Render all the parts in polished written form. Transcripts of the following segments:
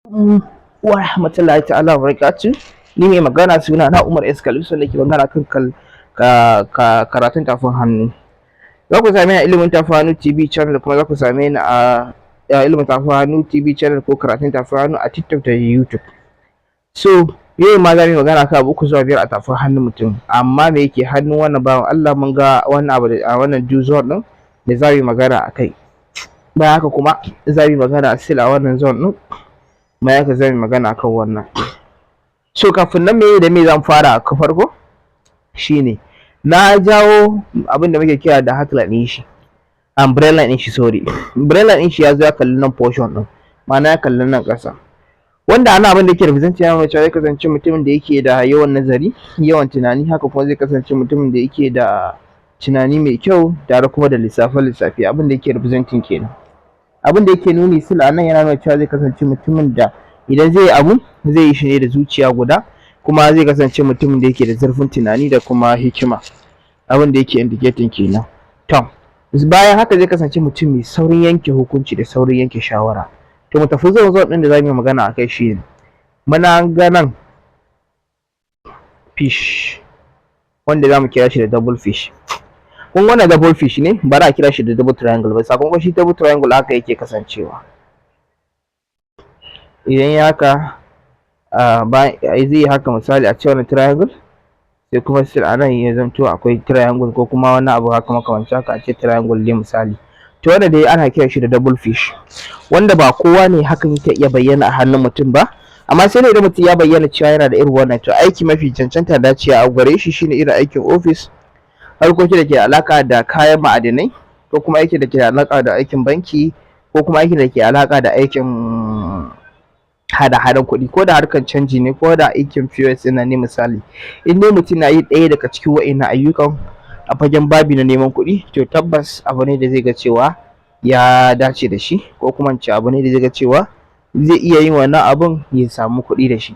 Wa rahmatullahi ta'ala wa barakatuh. Ni mai magana suna na Umar S. Kalisu da ke magana kan karatun tafin hannu. Za ku same ni a Ilimin Tafin Hannu TV channel, kuma za ku same ni a Ilimin Tafin Hannu TV channel ko Karatun Tafin Hannu a TikTok da YouTube. So yau ma za mu yi magana kan abu uku zuwa biyar a tafin hannun mutum. Amma me yake hannun wannan bawan Allah? Mun ga wannan abu a wannan zone ɗin da za mu yi magana a kai. Bayan haka kuma za mu yi magana still a wannan zone ɗin. Bayan haka za mu yi magana akan wannan. So kafin nan, me da me zan fara? Ka farko shine na jawo abin da muke kira da heartline ɗin shi, umbrella ɗin shi, sorry, umbrella ɗin shi ya zo ya kalli nan portion ɗin, ma'ana ya kalli nan ƙasa, wanda ana abin da yake represent ya nuna cewa zai kasance mutumin da yake da yawan nazari, yawan tunani. Haka kuma zai kasance mutumin da yake da tunani mai kyau tare kuma da lissafe-lissafe. Abin da yake representing kenan. Abin da yake nuni still a nan, yana nuna cewa zai kasance mutumin da idan zai yi abu, zai yi shi ne da zuciya guda, kuma zai kasance mutumin da yake da zurfin tunani da kuma hikima. Abin da yake indicating kenan. To, bayan haka zai kasance mutum mai saurin yanke hukunci da saurin yanke shawara. To, mu tafi zone zone ɗin da za mu yi magana akai. Shi ne muna ga nan fish, wanda za mu kira shi da double fish. Kun wannan double fish ne, ba za a kira shi da double triangle ba, sakamakon shi double triangle haka yake kasancewa. Idan ya haka, zai yi haka, misali a ce wannan triangle, sai kuma still a nan ya zamto akwai triangle ko kuma wani abu haka makamancin haka, a ce triangle dai misali. To, wannan dai ana kiran shi da double fish, wanda ba kowa ne hakan yake iya bayyana a hannun mutum ba. Amma sai dai idan mutum ya bayyana cewa yana da irin wannan, to aiki mafi cancanta dacewa a gare shi shine irin aikin ofis, harkoki da ke da alaƙa da kayan ma'adinai, ko kuma aikin da ke da alaƙa da aikin banki, ko kuma aikin da ke alaƙa da aikin hada-hadan kuɗi, ko da harkar canji ne, ko da aikin POS ɗin nan ne misali. In dai mutum na yi ɗaya daga cikin wa'innan ayyukan a fagen babi na neman kuɗi, to tabbas abu ne da zai ga cewa ya dace da shi, ko kuma in ce abu ne da zai ga cewa zai iya yin wannan abun ya samu kuɗi da shi.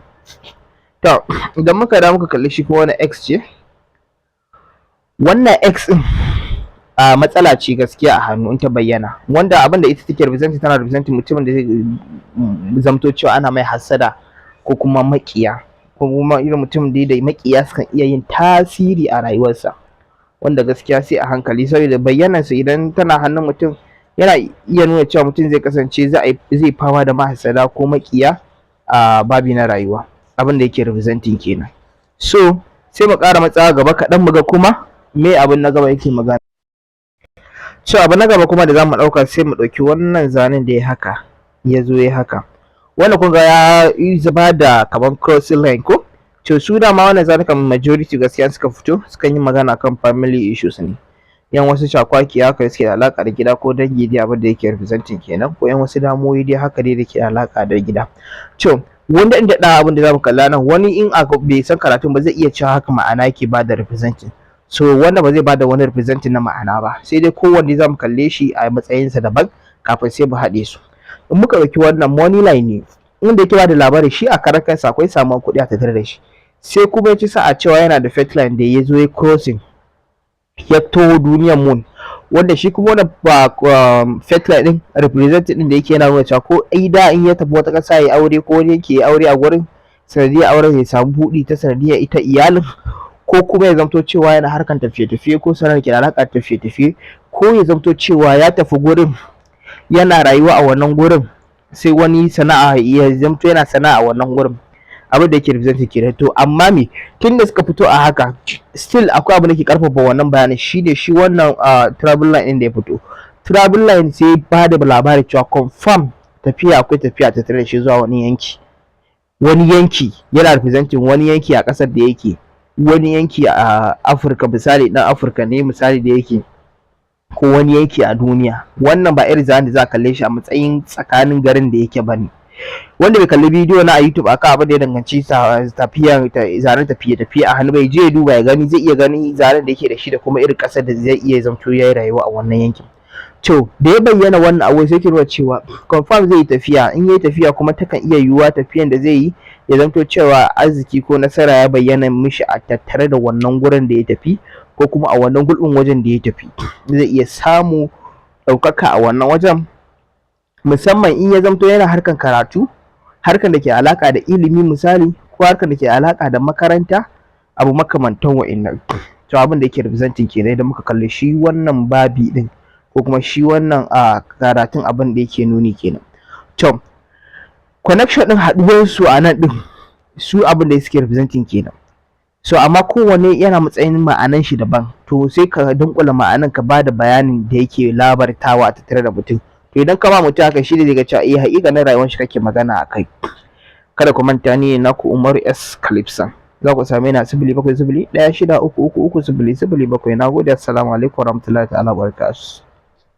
To, idan muka dawo muka kalli shi kuma wannan X ce. Wannan X ɗin a matsala ce gaskiya a hannu in ta bayyana, wanda abin da ita take representing, tana representing mutumin da zai zamto cewa ana mai hassada ko kuma maƙiya, ko kuma irin mutum dai da maƙiya sukan iya yin tasiri a rayuwarsa, wanda gaskiya sai a hankali, saboda bayyanarsa idan tana hannun mutum yana iya nuna cewa mutum zai kasance zai fama da mahassada ko maƙiya a babi na rayuwa. Abin da yake representing kenan. So sai mu ƙara matsawa gaba kaɗan mu ga kuma me abin na gaba yake magana. So abu na gaba kuma da zamu ɗauka, sai mu ɗauki wannan zanen da ya haka, ya zo ya haka. Wannan kun ga ya ba da kamar crossing line ko. To, su dama wannan zanukan majority gaskiya suka fito, sukan yi magana kan family issues ne, yan wasu cakwaki haka suke da alaƙa da gida ko dangi dai. Abin da yake representing kenan, ko yan wasu damuwoyi dai haka dai da ke alaƙa da gida. To, wanda inda ɗan abin da zamu kalla nan, wani in aka bai san karatun ba zai iya cewa haka ma'ana yake ba da representing. So wanda ba zai bada wani representing na ma'ana ba, sai dai kowanne zamu kalle shi a matsayinsa daban kafin sai mu haɗe su. In muka ɗauki wannan, money line ne, inda yake bada labari shi a karan kansa akwai samuwar kuɗi a tattare da shi. Sai kuma ya ci sa'a cewa yana da fate line da ya zo ya crossing, ya taho duniyar moon, wanda shi kuma wannan ba fate line din representing din da yake yana nuna cewa ko da in ya tafi wata ƙasa ya aure, ko wani yake ya aure a gurin, sanadiyar auren ya samu buɗi ta sanadiyar ita iyalin, ko kuma ya zamto cewa yana harkan tafiye-tafiye ko sanar ke da alaƙa tafiye-tafiye, ko ya zamto cewa ya tafi gurin yana rayuwa a wannan gurin, sai wani sana'a ya zamto yana sana'a a wannan gurin. Abin da yake representing kenan. To, amma me tunda suka fito a haka, still akwai abin da ke karfafa wannan bayanin, shine shi wannan travel line din da ya fito. Travel line sai ba da labari cewa confirm tafiya, akwai tafiya tattare da shi zuwa wani yanki. Wani yanki yana representing wani yanki a ƙasar da yake, wani yanki a Afirka misali, dan Afirka ne misali da yake, ko wani yanki a duniya. Wannan ba irin zanen da za a kalle shi a matsayin tsakanin garin da yake bane. Wanda bai kalli bidiyo na a YouTube akan abin da ya danganci tafiya, zanen tafiye tafiye a hannu bai je ya duba ya gani, zai iya gani zanen da yake da shi da kuma irin ƙasar da zai iya zamto yayi rayuwa a wannan yankin. To, da ya bayyana wannan abu, sai ke nuna cewa confirm zai yi tafiya. In yayi tafiya kuma, takan iya yiwuwa tafiyan da zai yi ya zamto cewa arziki ko nasara ya bayyana mishi a tattare da wannan gurin da ya tafi, ko kuma a wannan gulɓin wajen da ya tafi zai iya samu ɗaukaka a wannan wajen, musamman in ya zamto yana harkan karatu, Harkan da ke alaƙa da ilimi misali, ko harkan da ke alaƙa da makaranta, abu makamantan wa'innan. To, abin da yake representing kenan idan muka kalli shi wannan babi ɗin, ko kuma shi wannan a karatun, abin da yake nuni kenan. To, connection ɗin haɗuwar su a nan ɗin, su abin da suke representing kenan. So amma kowanne yana matsayin ma'anan shi daban. To, sai ka dunƙula ma'anan, ka bada bayanin da yake labartawa a tattare da mutum. To, idan ka ba mutum haka, shi ne zai ga cewa eh, haƙiƙanin rayuwar shi kake magana a kai. Kada ku manta, ni ne naku Umaru S Kalipsan. Za ku same ni a 07016333007. Na gode. Assalamu alaikum warahmatullahi ta'ala wabarakatuh.